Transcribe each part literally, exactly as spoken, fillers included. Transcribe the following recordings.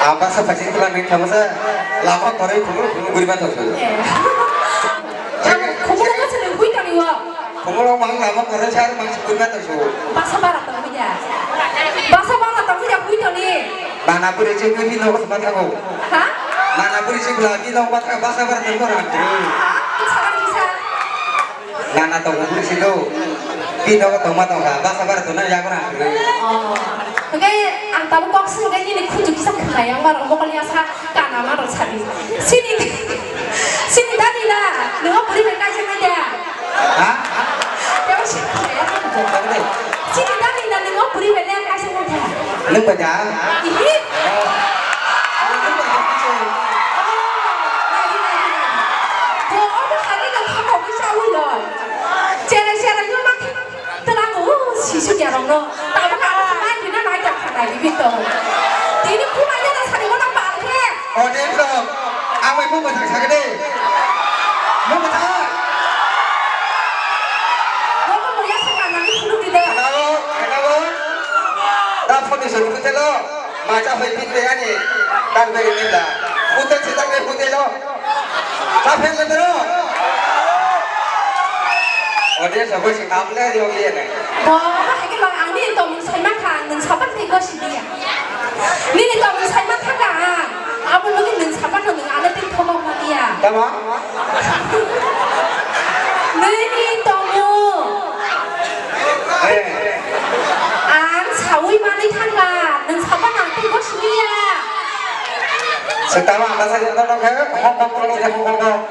Ang baksa phaising tula nang thamasa lama kwrwi khumul khumul guri ma tongsu. Eh. Khumul no sini hui tani wa. Khumul mang lama kwrwi sar mang guri ma tongsu. Basa bara tong hui ya. Basa bara tong hui ya hui tani. Mana buri sing hui no ma thango. Ha? Mana buri sing la bi no ma thango basa bara tong ra. Ha? Kisa kisa. Nana tongo bwswk do. Bini nogo tongma tongkha, basa bara tongna yago rang kwrwi. Oh. Hwnkhe ang tabuk kok swngkhe nini khunju kisa khwnai, ang barok mokol ya sa kana ma rok sadi. Sini, sini dadi da, nwngo bwrwi bai kaisa nai da. Ha? Tebo se khwnai ya. Sini dadi da, nwngo bwrwi bai le kaisa nai da. Nwng bai da? Ihi. Oh. Oh, nai di, nai di, nai di. Bo obo hai no khamo bai sa ui loi. Cherai cherai no ma twlang o, sisu ya rong no. Tabo ka ano mai bina nai ta kha nai bito. Tini kuma ya na sari mo na pa khe. O de bro, ang bai mo mo thang sa de. Mo mo thang. Mo mo ya sa ka nani khuluk di de. Kenabo, kenabo. Da phone ni sori putelo. Macha hoi pin de ani. Tang de ni da. Putel si tang de putelo. Ka phen le bro. Audience ko si kap le yo ye ne. Bo, ba hai ke bang ani to mun sai ma kha, nung sapan te ko si dia. Nini to mun sai ma kha ka. Abo logi nung sapan no nung ana tin thomok ma dia. Tama? Nini to mu. Eh. Ang sawi manwi thangkha, nwng sabo nang tei gosimiya. Setama ang basa jengno nokhe, hong kong kong kong kong kong.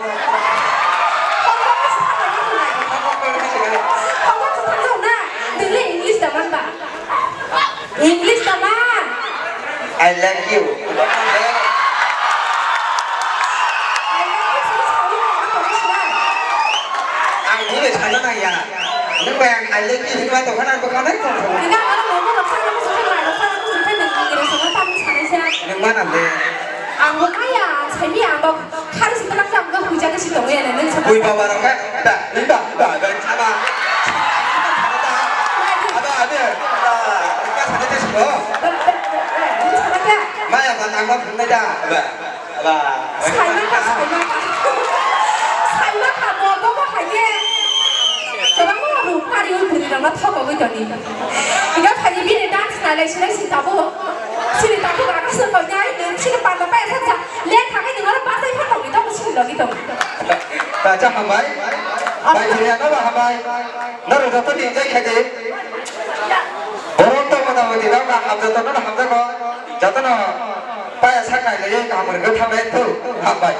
Hong kong se thangkha nai. Hong kong se thangkha na. Nwng le English da man ba? English da man? I like you. I like you sini sawi nai, ang tongwi sinai. Ang bini sana nang ya. Nwng bai ang I like you hinwi tongkha na, ang tongkha na, tongkha na. Nwng ano momo rok sana musukhai, mai rok sana musukhai, nwng English rok tamo sanai sa. Nwng mana le? Ang bo kaya, ang saimi ang bo khari si twlang jang bo huijak si tongwi ya, nwng sa. Bui baba rok kha, da, da, da, da, sama. Ada, ada, da, ka sana te sino. Ba, ba, ba, ba, nwng sana kya? Maya ba tangma phungnai da, ba. Ba. Saima kha, saima kha. Saima kha, bo, bo, bo, hai khe. Kwbangma rung kari ui bwrwi rokno thokogwi toni. Ino thani bini dance nai lai sinai si tabuk. Sini tabuk aga se koi nai, sini panda pai sa sa. Le thakai ni ngoro basai pha tongni tabuk sini logi tong. Bacha hambai. Bai bini ano ba hambai. Naro joto ni enjoy khaidi. Borok to mota moti rok hamjato no hamjago. Jotono paya sak nai lai kaham rwgwi thangnai thu. Hambai.